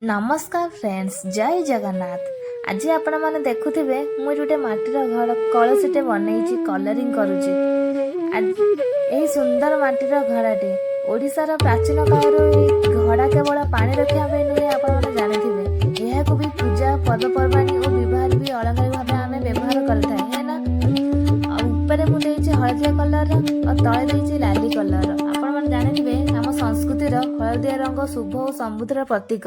ନମସ୍କାର ଫ୍ରେଣ୍ଡସ୍, ଜୟ ଜଗନ୍ନାଥ। ଆଜି ଆପଣମାନେ ଦେଖୁଥିବେ, ମୁଁ ଏଠି ଗୋଟେ ମାଟିର ଘର କଳସୀଟେ ବନେଇଛି, କଲରିଂ କରୁଛି। ଆଜି ଏହି ସୁନ୍ଦର ମାଟିର ଘଡ଼ାଟି ଓଡ଼ିଶାର ପ୍ରାଚୀନ କାଳରୁ। ଏହି ଘଡ଼ା କେବଳ ପାଣି ରଖିବା ପାଇଁ ନୁହେଁ, ଆପଣମାନେ ଜାଣିଥିବେ, ଏହାକୁ ବି ପୂଜା, ପର୍ବପର୍ବାଣୀ ଓ ବିବାହରେ ବି ଅଳଙ୍କାର ଭାବେ ଆମେ ବ୍ୟବହାର କରିଥାଏ, ହେ ନା? ଆଉ ଉପରେ ମୁଁ ଦେଇଛି ହଳଦିଆ କଲରର ଆଉ ତଳେ ଦେଇଛି ଲାଲି କଲରର। ଆପଣମାନେ ଜାଣିଥିବେ, ଆମ ସଂସ୍କୃତିର ହଳଦିଆ ରଙ୍ଗ ଶୁଭ ଓ ସମୃଦ୍ଧିର ପ୍ରତୀକ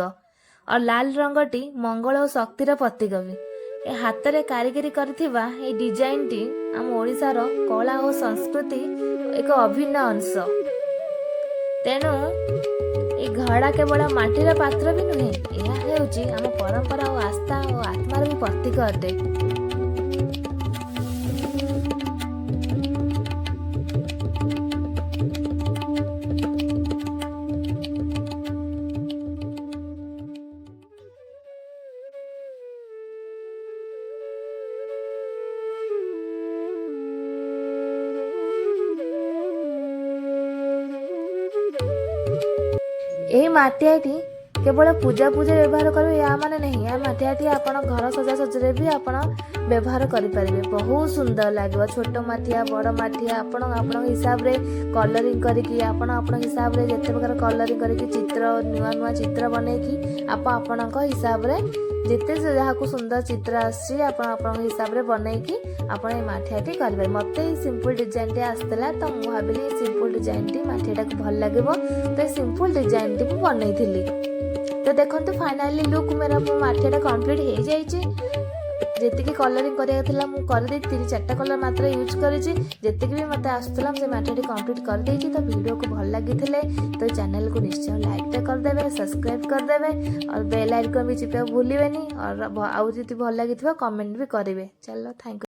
ଆଉ ଲାଲ ରଙ୍ଗଟି ମଙ୍ଗଳ ଓ ଶକ୍ତିର ପ୍ରତୀକ ବି। ଏ ହାତରେ କାରିଗରୀ କରିଥିବା ଏଇ ଡିଜାଇନଟି ଆମ ଓଡ଼ିଶାର କଳା ଓ ସଂସ୍କୃତି ଏକ ଅଭିନ୍ନ ଅଂଶ। ତେଣୁ ଏଇ ଘଡ଼ା କେବଳ ମାଟିର ପାତ୍ର ବି ନୁହେଁ, ଏହା ହେଉଛି ଆମ ପରମ୍ପରା ଓ ଆସ୍ଥା ଓ ଆତ୍ମାର ବି ପ୍ରତୀକ ଅଟେ। ଏହି ମାଟିଆଟି କେବଳ ପୂଜା ପୂଜା ବ୍ୟବହାର କରିବେ ଏହା ମାନେ ନାହିଁ। ଏହା ମାଠିଆଟି ଆପଣ ଘର ସଜାସଜିରେ ବି ଆପଣ ବ୍ୟବହାର କରିପାରିବେ। ବହୁତ ସୁନ୍ଦର ଲାଗିବ। ଛୋଟ ମାଠିଆ, ବଡ଼ ମାଠିଆ, ଆପଣ ଆପଣଙ୍କ ହିସାବରେ କଲରିଂ କରିକି, ଆପଣ ଆପଣଙ୍କ ହିସାବରେ ଯେତେ ପ୍ରକାର କଲରିଂ କରିକି, ଚିତ୍ର, ନୂଆ ନୂଆ ଚିତ୍ର ବନେଇକି, ଆପଣ ଆପଣଙ୍କ ହିସାବରେ ଯେତେ ଯାହାକୁ ସୁନ୍ଦର ଚିତ୍ର ଆସୁଛି, ଆପଣ ଆପଣଙ୍କ ହିସାବରେ ବନେଇକି ଆପଣ ଏଇ ମାଠିଆଟି କରିପାରିବେ। ମୋତେ ଏଇ ସିମ୍ପଲ୍ ଡିଜାଇନଟି ଆସିଥିଲା, ତ ମୁଁ ଭାବିଲି ଏଇ ସିମ୍ପଲ୍ ଡିଜାଇନଟି ମାଠିଆଟାକୁ ଭଲ ଲାଗିବ, ତ ଏଇ ସିମ୍ପଲ୍ ଡିଜାଇନଟି ମୁଁ ବନେଇଥିଲି। ତ ଦେଖନ୍ତୁ, ଫାଇନାଲି ଲୁକ୍ ମୋର, ମୋ ମାଠିଆଟା କମ୍ପ୍ଲିଟ୍ ହେଇଯାଇଛି। ଯେତିକି କଲରିଂ କରିବାର ଥିଲା ମୁଁ କରିଦେଇଛି। ତିନି ଚାରିଟା କଲର୍ ମାତ୍ର ୟୁଜ୍ କରିଛି। ଯେତିକି ବି ମୋତେ ଆସୁଥିଲା, ମୁଁ ସେ ମାଠିଆଟି କମ୍ପ୍ଲିଟ୍ କରିଦେଇଛି। ତ ଭିଡ଼ିଓକୁ ଭଲ ଲାଗିଥିଲେ ତ ଚ୍ୟାନେଲକୁ ନିଶ୍ଚୟ ଲାଇକ୍ଟେ କରିଦେବେ, ସବସ୍କ୍ରାଇବ୍ କରିଦେବେ ଆଉ ବେଲ୍ ଆଇକନ୍ ବି ଚିପିବାକୁ ଭୁଲିବେନି। ଆଉ ଯଦି ଭଲ ଲାଗିଥିବ, କମେଣ୍ଟ ବି କରିବେ। ଚାଲ, thank you.